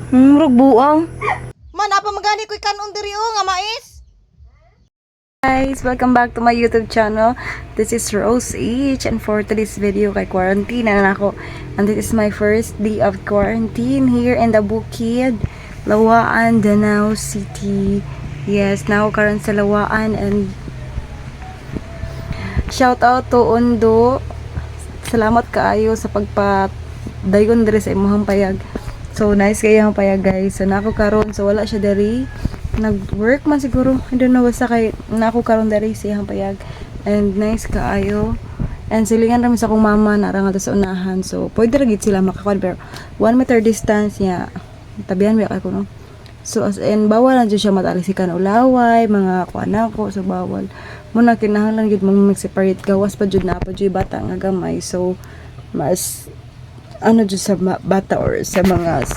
Murag buang. Man, apa magani ko'y kanon diri oh, nga mais? Guys, welcome back to my YouTube channel. This is Rose H, and for today's video kay quarantine na ako. And this is my first day of quarantine here in the Bukid, Lawaan, Danao City. Yes, now karon sa Lawaan, and shout out to Undo. Salamat kaayo sa pagpadayon diri sa imong payag. So nice kayo ang payag, guys. So nako karon, so wala siya diri. Nag-work man siguro. I don't know, basta kay nako karon diri sa iyang payag. And nice kaayo. And silingan rami sa akong mama na ra nga sa unahan. So pwede ra gid sila makakuan, pero 1 meter distance niya. Tabihan ba ko, no? So as in bawal na jud siya matalisikan o laway, mga kuan ako, so bawal. Muna kinahanglan gid mong mag-separate, gawas pa jud na pa jud bata nga gamay. So mas ano jud sa bata or sa mga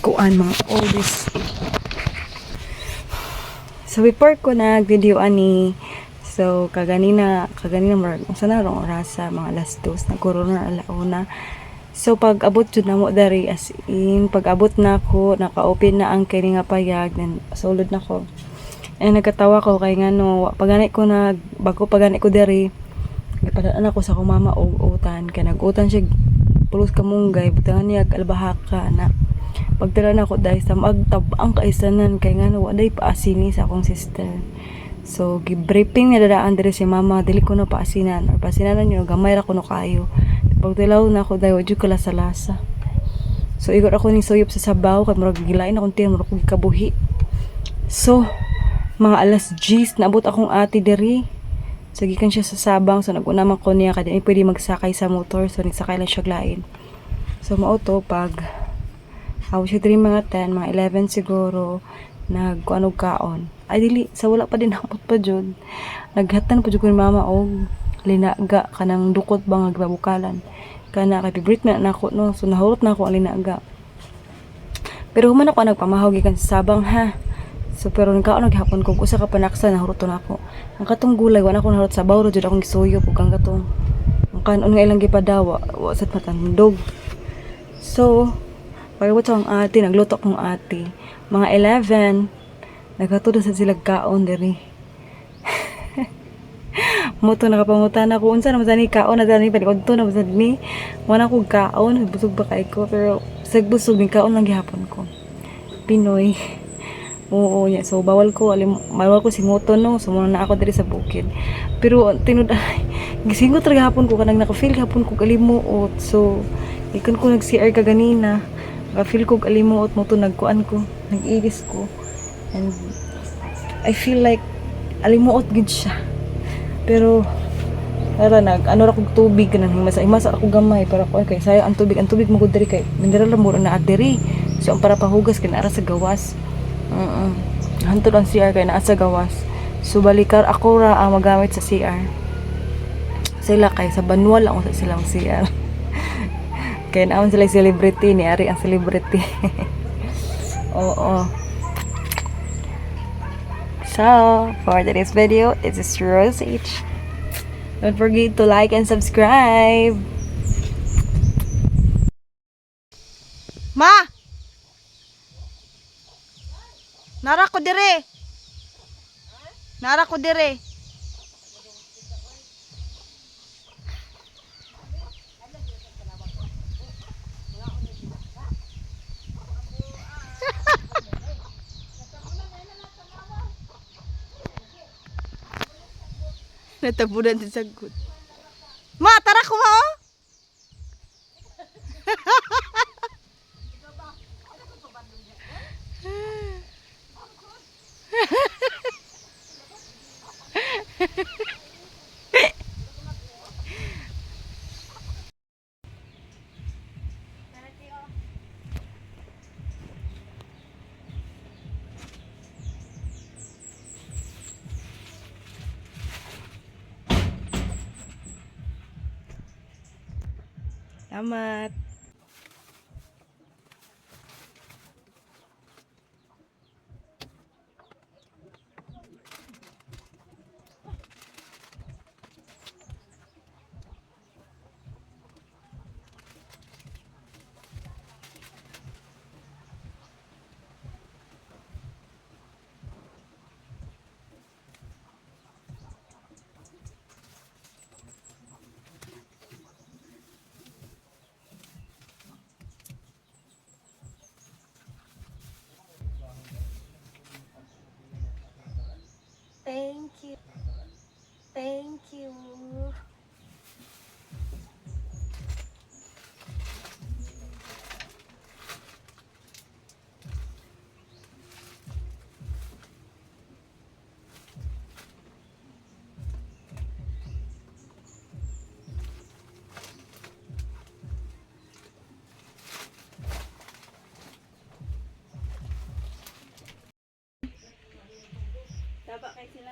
kuan, mga oldies. So before ko nag-video ani, so kaganina kaganina murag unsa na rong orasa, mga alas 2 nagkorona, alauna. So pag abot jud namo dari, as in pag abot na ako, naka-open na ang kini nga payag, then sulod na ko. And nagkatawa ko kay ngano pag ko nag bago pa gani ko diri, gipadaan ako sa akong mama og utan, kay nag-utan siya pulos kamunggay, butangan niya og albahaka na. Pagtala na ako dahil sa magtab-ang kaisanan kay ngano walay paasini sa akong sister. So gi-briefing niya dadaan diri si mama, dili ko na paasinan or paasinanan niyo gamay ra kuno kayo. Pagtilaw na ako dahil wa jud kalasa-lasa. So igor ako ning suyop sa sabaw kay murag gilain akong tiyan, murag kog kabuhi. So mga alas 10 naabot akong ate diri. So gikan siya sa Sabang, so naguna man ko niya kay di pwede magsakay sa motor, so nagsakay lang siya lain. So mao to, pag aw siya diri mga 10, mga 11 siguro nagkuan og kaon. Ay dili, sa wala pa din hapot pa jud. Naghatan pa jud ko ni mama og linaga, kanang dukot ba nga gibabukalan. Kana kay favorite man nako, no. So nahurot na ako ang linaga. Pero human ako nagpamahaw gikan sa Sabang, ha. So pero nagkaon naghapon ko usa ka panaksa, nahurot na ako. Ang katong gulay wala ko nahurot, sa bawro jud akong gisuyop, ug ang katong ang kanon nga ilang gipadawa wa sad matandog. So pagabot sa akong ate, nagluto akong ate. Mga 11, naghatod na sad sila kaon diri. Mo to nakapangutan ako, unsa naman sa ni kaon na dani palikod to naman sa ni. Wala ko kaon, busog ba kay ko, pero sa busog ni kaon lang gihapon ko. Pinoy. Oo, yeah. So bawal ko alim, bawal ko singuton, no. So muna na ako diri sa bukid. Pero tinud ay gisingot ra gihapon ko, kanang naka-feel gihapon ko kalimuot. So ikan ko nag CR kaganina. Naka-feel ko kalimuot mo to, nagkuan ko, nag-ilis ko. And I feel like alimuot gid siya. Pero ara nag ano ra kog tubig, kanang himasa himasa ako gamay para ko kay sayang ang tubig mo gud diri kay mineral ra mo na diri. So ang para pahugas kay naa sa gawas. Hantod ang CR kay naa sa gawas. So balikar ako ra ang magamit sa CR. Sila kay sa banwa lang unsa silang CR. Kay naman sila celebrity ni ari ang celebrity. Oo. So, for today's video, this is Rose H. Don't forget to like and subscribe. Ma! Nara ko dire. Nara ko dire. Natabunan sa sagot. Ma, tara ko ma oh. Salamat.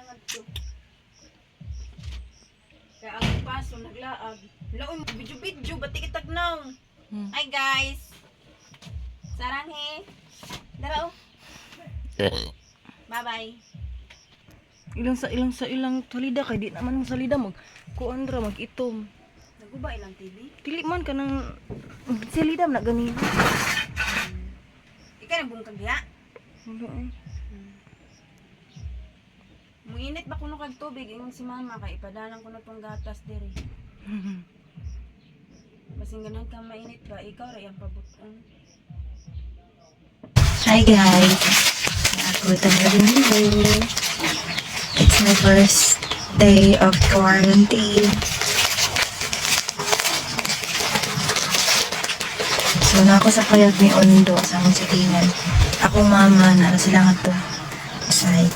ngadto. Kaya ang paso naglaag. Laon video-video bati kitag naw. Hi guys. Saranghe. Dara oh. Bye-bye. Ilang sa ilang sa ilang salida kay di naman mo salida mag kuan ra mag itom. Naguba ilang TV? Dili man kanang salida man na ganina. Ikaw nang bungkag diha. Wala eh. Muinit ba kuno kag tubig ingon si mama kay ipadalan ko na tong gatas diri. Basing ganahan ka mainit ba ikaw ra iyang pabuton. Hi guys! Ako talaga. It's my first day of quarantine. So na ako sa payag ni Ondo sa among silingan. Akong mama na sila nga to. Side.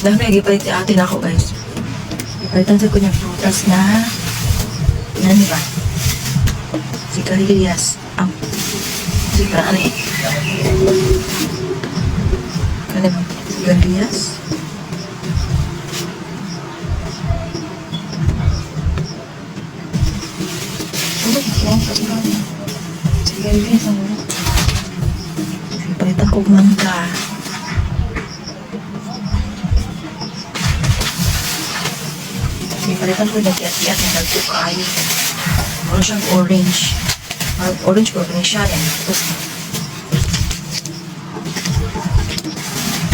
Dami gipalit si ate na ako guys. Gipalitan sa kunya prutas na nani ba? Sigarilyas. Ang sigara ano eh? Kani ba? Sigarilyas? Ano ba? Sigarilyas ang wala. Palitan ko mangga. Palitan ko nag-iat-iat na dagko kaayo. Mura siyang orange. Parang orange ko rin siya. Yan. Tapos,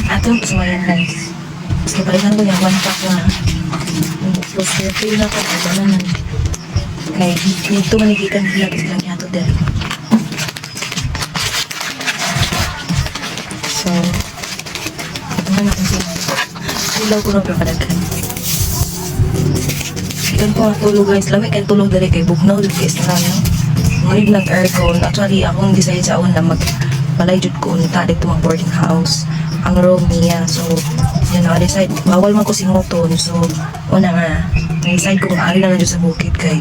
ato yung kasamayan guys. Tapos kapalitan ko niya, one pack na. Tapos, feel na ko, ay naman. Kay, dito manigikan sila, tapos lang niya ito dere. So, ito na natin sila. Ilaw ko na kadaghan. Ikan ko matulog guys. Lami kan tulog dali kay bugnaw dito kay Estrana. Ngunit lang aircon. Actually, akong decide sa una mag balay jud ko unta dito mag boarding house. Ang room niya. So, yun na decide bawal man ko singuton. So, una nga na-decide ko nga ari na lang jud sa bukid kay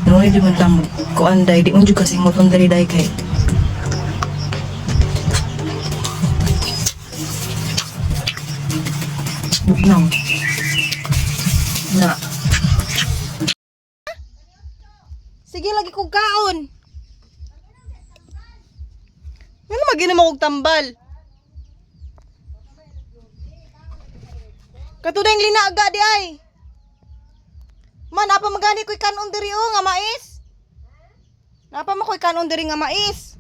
ngunit jud man lang kuan day di man jud ka singuton dali day kay bugnaw. Na. Sige lagi kog kaon. Ngano magina mo kog tambal? Katudeng linaga di ay. Man, apa magani ko'y kanon diri o nga mais? Napa mo ko'y kanon diri nga mais?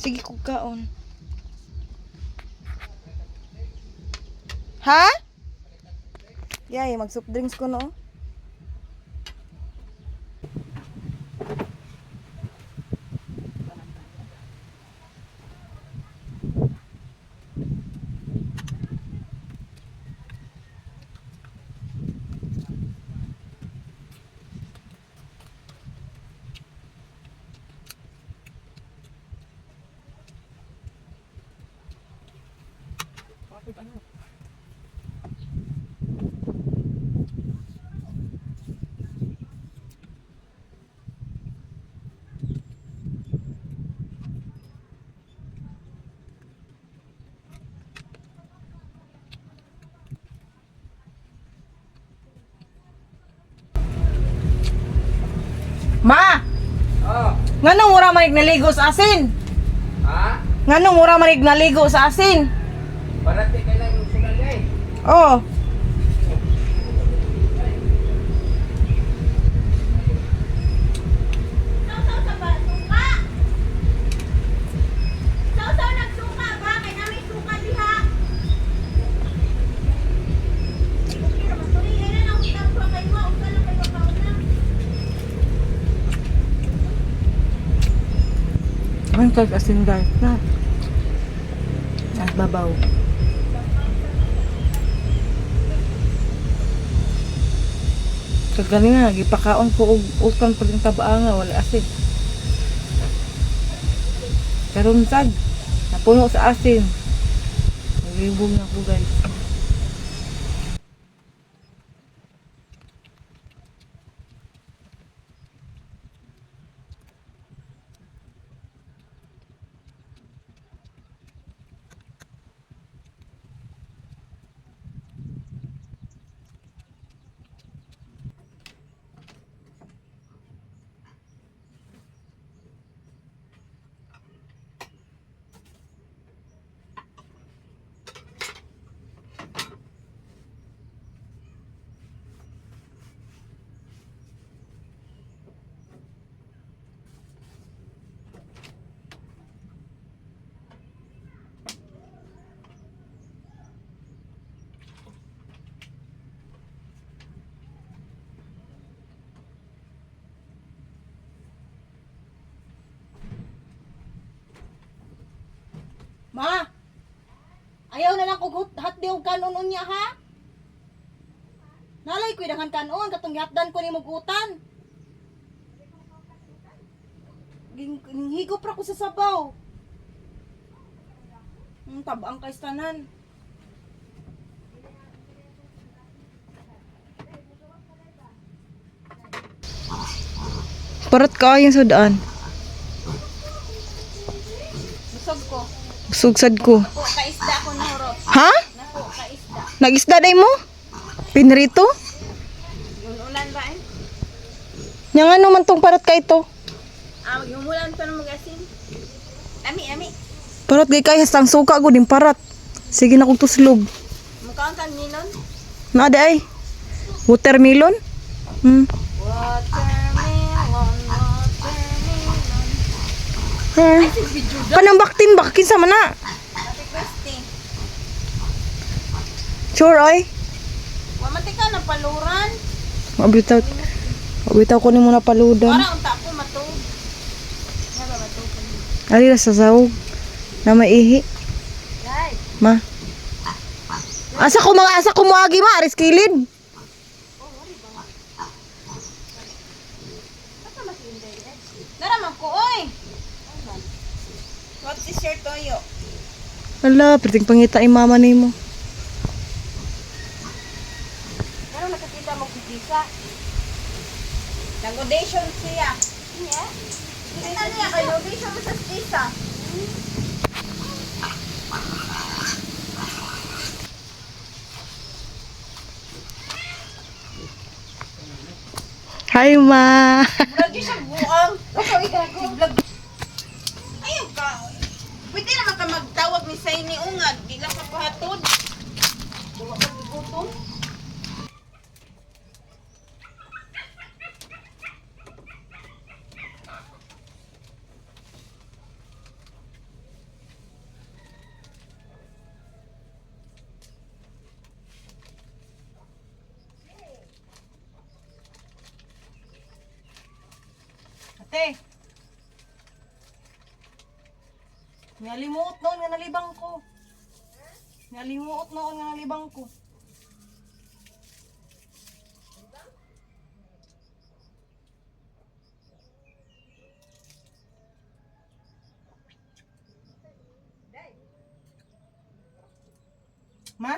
Sige kog kaon. Ha? Yay, mag soft drinks ko no. Ma! Oh, Nganong mura manig naligo sa asin? ha? Nganong mura manig naligo sa asin? Parati ka lang yung sugal eh. Oh. Sausaw sa ba? Suka! Sausaw nagsuka ba? Kay namin suka diha. Okay, ra man. Sorry, ay na lang utang ko kay mo. Unsa lang kayo Tag asin guys na. At babaw. Kaganina, gipakaon ko og utan pa rin tabaanga, wala asin. Karon sad, napuno sa asin. Naglibog na ko guys. Ma! Ayaw na lang kog hatdi og kanon unya ha. Nalay ko'y daghan kanon katong gihatdan ko nimo gutan. Higop ra ko sa sabaw. Tabang kay tanan. Parat kaayo sa daan. Busog ko. Sugsad ko. Nako, kaisda ko nahurot. Ha? Nako, kaisda. Nag-isda day mo? Pinrito? Ulan ba eh? Nya nga naman tong parat ka ito. Ah, maghumulan pa ng magasin. Ami, ami. Parat gay kay hastang suka ko din parat. Sige na kong tuslob. Mukhaan kang nilon? Naa di ay. Watermelon? Watermelon, watermelon. Ha. Panambaktin ba kinsa man na? Happy birthday. Sure ay. Wa man ka na paluran. Mabitaw. Mabitaw ko nimo na paludan. Para unta ko matug. Nga ba matug? Ali ra sa sahog. Na maihi. Dai. Ma. Asa ko mga asa ko moagi ma aris kilid. Nara man ko oy. What is your toyo? Ala, perting pangita ay mama nimo. Pero nakakita mo si Gisa. Nag-audition siya. Yeah. Kita niya kay audition mo sa Gisa. Hi ma. Lagi siya buang. Okay, gago. Ayaw ka. Pwede naman ka magtawag ni Saini Ungag. Di lang ka pahatod. Duwa ka gutom. Ate. Ngalimuot noon nga nalibang ko. Ngalimuot noon nga nalibang ko. Ma?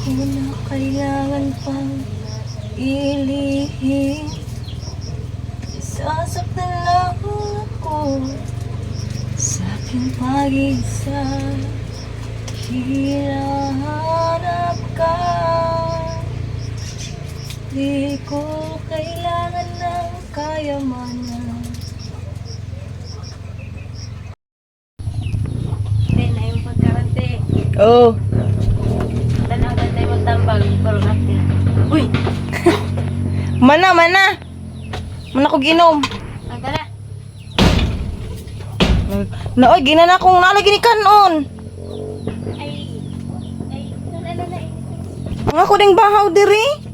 Ko na kailangan pang ilihim. Sasaktan lang ako sa aking pag-isa. Hinahanap ka. Di ko kailangan ng kayamanan. Hindi na yung pagkarante. Oh. Tanaw na tayo magtambag. Pero natin. Uy. Mana, mana. Mana ko ginom. Ang tara. Naoy, gina na akong nalagi ni kanon. Ay. Ay. Tara na na. Ang ako ding bahaw diri.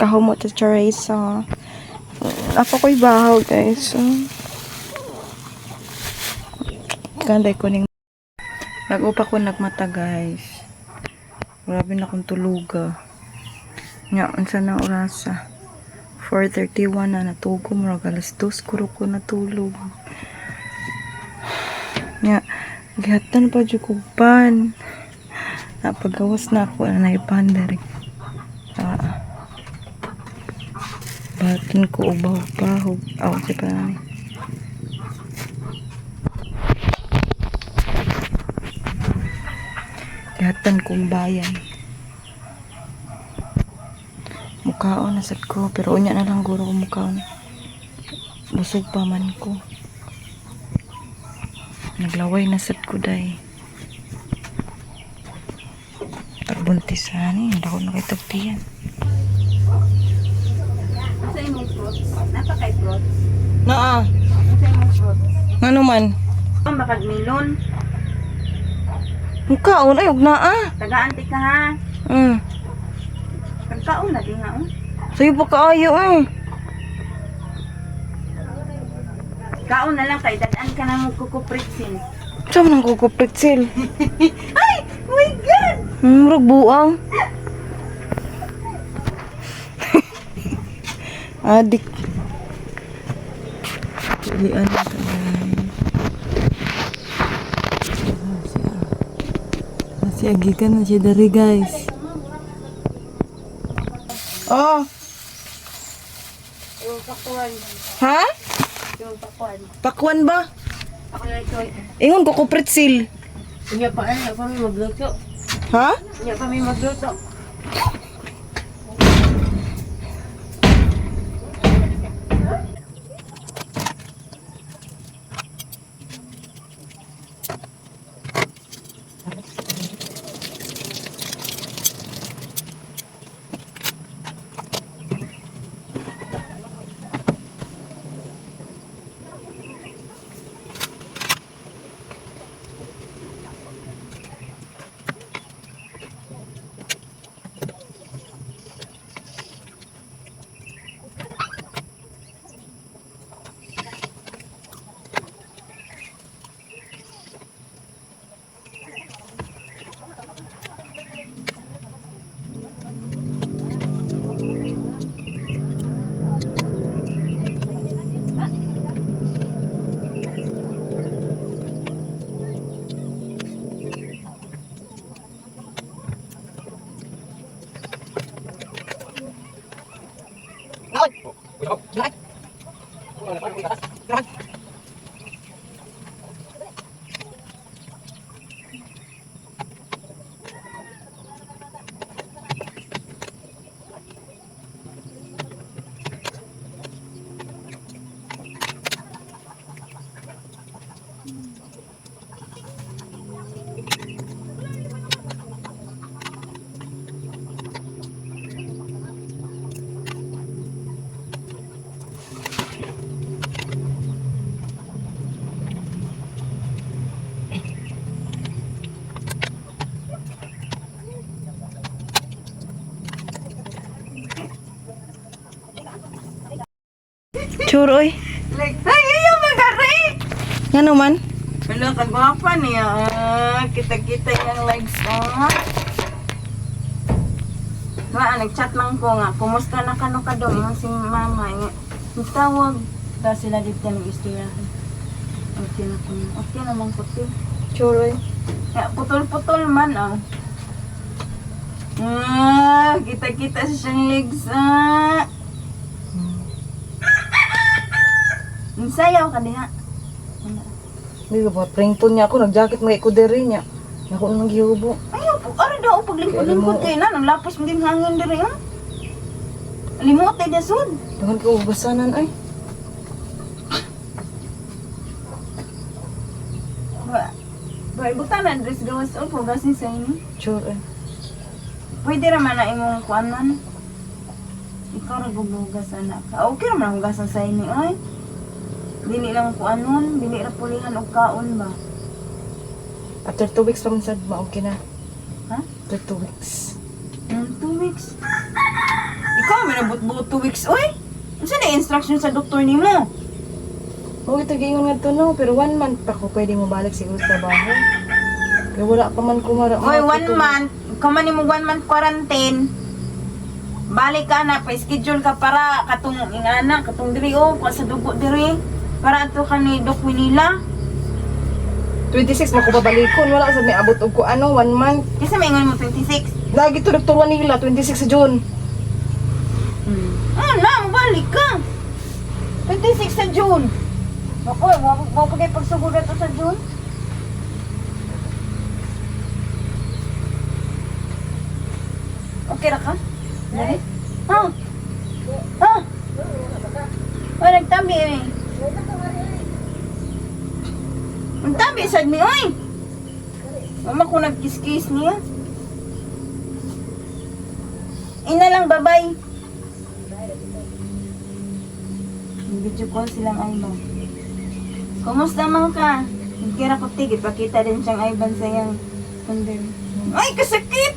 Kahumot sa Teresa. Ako ko'y bahaw, guys. So, Kanday ko ning Nag-upa ko nagmata, guys. Grabe na akong tuluga. Nga, unsa na orasa? 4:31 na natugo murag alas 2 kuro ko natulog. Nga, gihatan pa jud kog pan. Napagawas na ako na naipan diri. Ah. Batin ko ubaw-bahog. Aw, si pa ni. Gihatan kong bayan. Mukhaon na sad ko, pero unya na lang guro ko mukhaon. Busog pa man ko. Naglaway na sad ko day. Tagbuntis ani, hindi ako nakitagtiyan. Sa imong fruits? Napakay fruits? Naa, Sa imong fruits? ngano man? Ang makagmilon. Mukhaon ay og naa. Tagaan ti ka ha. Pagkaon na di nga oh. Sayo pa kaayo eh. Kaon na lang kay dadaan ka na mo kukupritsin. Sa man ang kukupritsil? Ay! My God! Murag buang. Adik. Pilian na ka guys. Si Agikan na siya dari guys. Oh. Ha? Pakwan ba? Ako na ito. Ingon ko kupritsil. Unya pa ay. Pa may magluto. Ha? Unya pa may magluto. Sure oy. Like, ay, ayaw magari! Ngano man? Wala, kagwapa niya. Ah, kita-kita niyang legs. Ah. Wa, nag-chat lang ko nga. Kumusta na kano ka daw? Yung si mama. Yung tawag. Tapos sila dito ng istoryahan. Okay na ko. Okay naman ko. te. Sure oy. Ya, putol-putol man, oh. Ah, kita-kita sa siyang legs, ah. Sayaw ka diha. Di ba prington niya ako nagjacket mga ko diri niya. Ako nang gihubo. Ayaw po, ara daw, paglingkod-lingkod kayo na, nang lapos maging hangin diri, ah. Limot ay dasod. Dangan ko ugasanan ay. Ba, ba ibutang na dress gawas o pugasin sa inyo. Sure eh. Pwede raman na imong kuanan. Ikaw ra gubugas anak ka. Okay ra man hugasan sa inyo ay. Dili lang kuanon, dili ra pulihan og kaon ba. After 2 weeks pa man sad ma-okay na. Ha? After 2 weeks. 2 weeks. Ikaw may nabot-buot 2 weeks oy. Unsa na instruction sa doktor nimo? Oh, ito giingon nga to no, pero 1 month pa ko pwede mo balik siguro sa trabaho. Kaya wala pa man kumara. Oy, 1 month. Kaman nimo 1 month quarantine. Balik ka na, pa-schedule ka para katong ingana, katong diri oh, kuha sa dugo diri. Para ato ka ni Doc Winila. 26 mo ko babalikon, wala sad may abot og ko ano, 1 month. Kasi may ingon mo 26. Lagi to Dr. Manila, 26 sa June. Ah, na, balik ka. 26 sa June. Ako, wa pa kay pagsugod na to sa June. Okay ra ka? Dali. Ha? Ha? Oy, nagtabi eh. Nagtabi sad ni oy. Mama ko nagkiskis niya. Ina lang, babay. Video call silang Ivan. Kumusta man ka? Nagkira ko tigit, pakita din siyang Ivan sa iyang kundin. Ay, kasakit!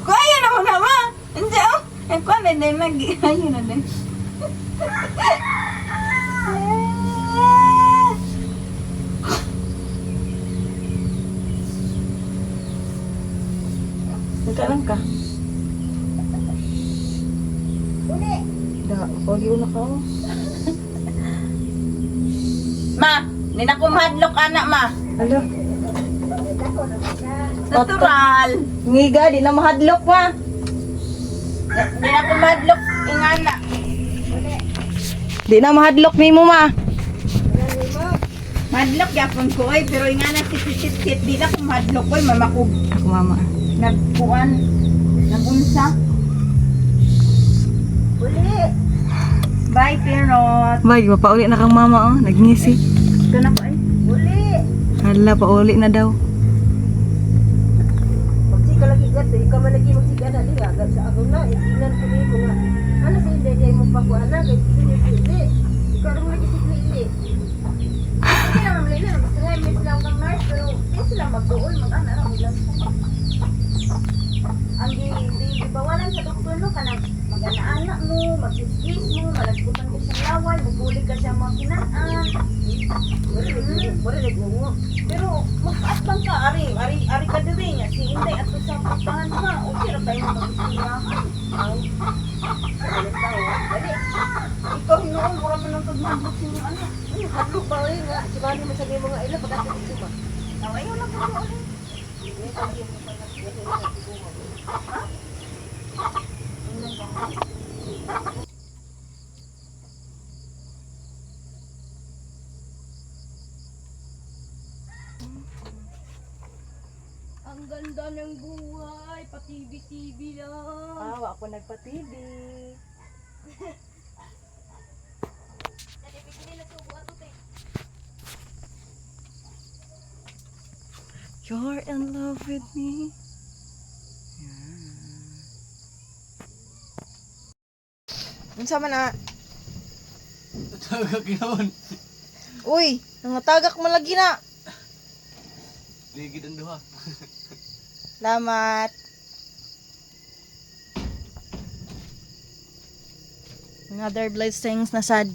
Kaya na mo na ba? Hindi oh! Ay, kuha na din, mag ayun na din. Nagka lang ka. Da, pagi una ka. Oh. Ma, hindi na kumahadlok anak, ma. Alo. Natural. Ngiga, di na mahadlok pa. Hindi na kumahadlok, ingana. Di na mahadlok nimo ma. Madlok yapon ko oy, pero ingana si sit sit di na kumahadlok oy, mamakog Ako mama. nagkuan, nagunsa. Uli. Bye, Perot. Bay, papauli na kang mama oh, nagngisi. Ito na ko ay. Uli. Hala, pauli na daw. Magsika lagi ka, ikaw man lagi magsika na diha, agad sa ako na, ikinan ko nimo nga. Ano sa hindi niya mo pa ko ana, kay sige ni si Ikaw rin lagi si Lili. Hindi naman Lili, basta nga miss lang kang nurse, pero di sila magduol, mag-ana ra lang. Ang di, di, di bawalan sa doktor no, kanang mag-ana-ana mo, mag-kiss mo, malagputan ka siyang laway, magulig ka siyang mga kinaan. Wala lagi mo. Pero magpaat lang ka, ari, ari, ari ka diri niya. Si Inday ato sa pagpahan ka, okay ra kayo mag-istoryahan. Dali. Ikaw hinuon, mura man ang pagmabot sa inyong anak. Ay, hadlok ba oy nga, si Mami mo sabi mo nga ila pag ato ko ba. Ayaw lang ko ulit. Ang ganda ng buhay, pa-TV-TV lang. Ah, wa ako nagpa-TV. You're in love with me. Unsa man na? Tagak yun. Uy, nangatagak man lagi na. Ligid ang duha. Salamat. Another blessings na sad.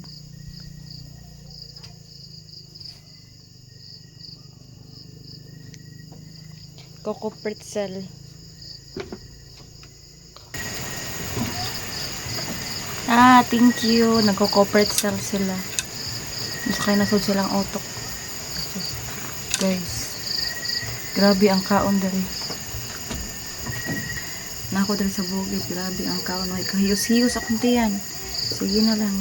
Coco pretzel. Ah, thank you. Nagko-coco pretzel sila. Sakay na sud silang utok. Guys, grabe ang kaon diri. Nako diri sa bukid, grabe ang kaon. Ay, kahiyos-hiyos akong tiyan. Sige na lang.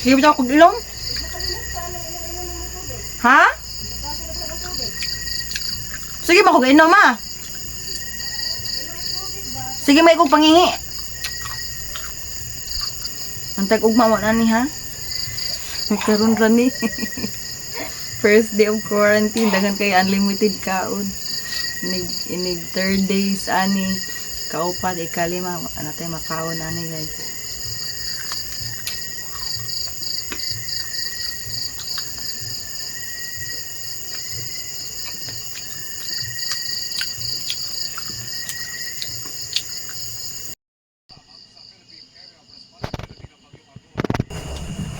Sige ba ako ilong? Ha? Sige ba ako inom ah? Sige may kong pangingi. Antag ugma mo na ni ha? Nagkaroon ra ni. First day of quarantine, daghan kay unlimited kaon. Inig, inig third days ani kaupat ikalima ana tay makaon ani, guys.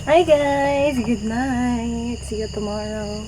Hi guys, good night. See you tomorrow.